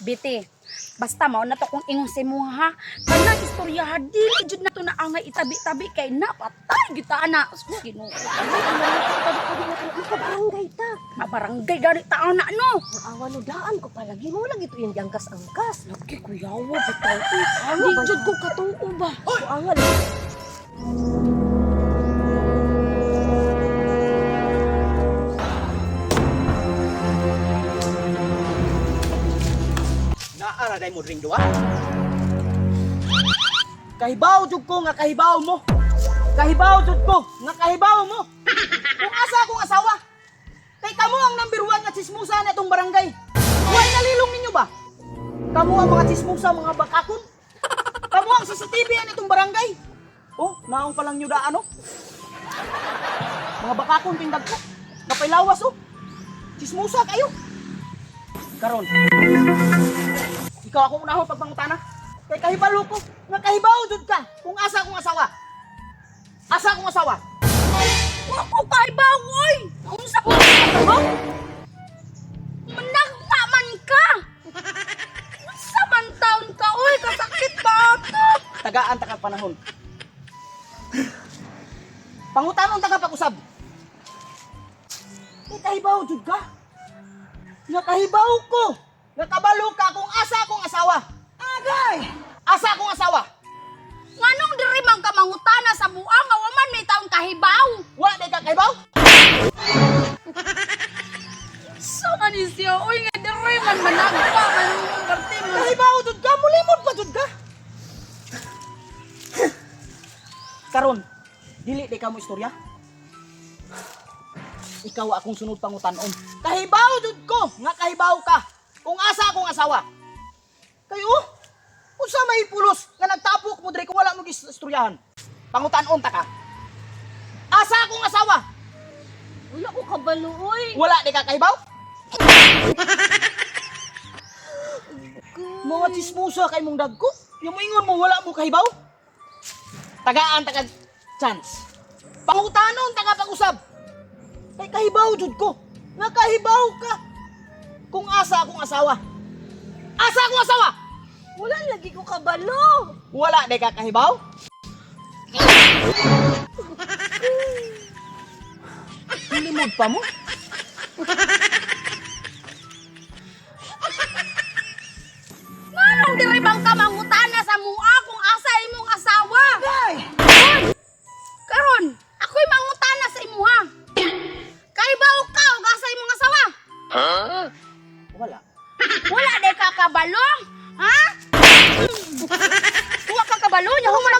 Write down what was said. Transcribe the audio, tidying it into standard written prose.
Biti, basta mao na to kung ingon sa imo ha. Kanang istorya ha, dili jud na to na angay itabi-tabi kay napatay gyud ta ana. Sus, Ginoo. Tabi-tabi na to, makabarangay ta. Mabarangay gani ta ana no. Maawa no daan ko palagi mo lagi to yung angkas-angkas. Lagi kuyawa bitaw. Ano Di ba jud yan? ko katuo ba. Kuanga lang. Naara day mo ring duwa. Kahibaw jud ko nga kahibaw mo. Kahibaw jud ko nga kahibaw mo. Kung asa akong asawa. Kay kamo ang number one nga tsismusa na itong barangay. Huwag nalilong ninyo ba? Kamo ang mga tsismusa, mga bakakon. Kamo ang CCTV yan itong barangay. Oh, naong pa lang nyo daan, oh. Mga bakakon tindag ko. Kapailawas, oh. Tsismusa kayo. Karon, ikaw akong unahon pagpangutana. Kay kahibalo ko, nga kahibaw jud ka kung asa akong asawa. Asa akong asawa. Wa ko kahibaw oy. Unsa ko kahibaw? Managpa man ka. Unsa man taon ka oy, kasakit ba ato? Tagaan ta kag panahon. Pangutanon ta ka pag-usab. Kay kahibaw jud ka. Nga kahibaw ko, nga kabalo ka kung asa akong asawa. Agay! Asa akong asawa. Nganong diri man ka mangutana sa buang nga wa man may taong kahibaw? Wa di ka kahibaw? So man ni siya oy nga diri man managpa man imong parte mo. Kahibaw jud ka, mulimod pa jud ka. Karon, dili di ka mo istorya. Ikaw akong sunod pangutanon. Kahibaw jud ko nga kahibaw ka kung asa akong asawa. Kayo, unsa may pulos nga nagtapok mo diri kung wala mo gistoryahan? Pangutanon ta ka. Asa akong asawa? Wala ko kabalo oy. Wala di ka kahibaw? Mga chismosa kay mong dagko. Yung moingon mo wala mo kahibaw. Tagaan ta kag chance. Pangutanon ta ka pag-usab. Kay kahibaw jud ko. Nga kahibaw ka. Kung asa akong asawa. Asa akong asawa? Wala lagi ko kabalo. Wala di ka kahibaw? Limod pa mo? Nganong diri man ka mangutana sa mua kung asa imong asawa? Ay! Hoy! Karon, ako'y mangutana sa imuha. Kahibaw ka og asa imong asawa? Wala. Wala day ka kabalo? Ha? Wa ka kabalo nya human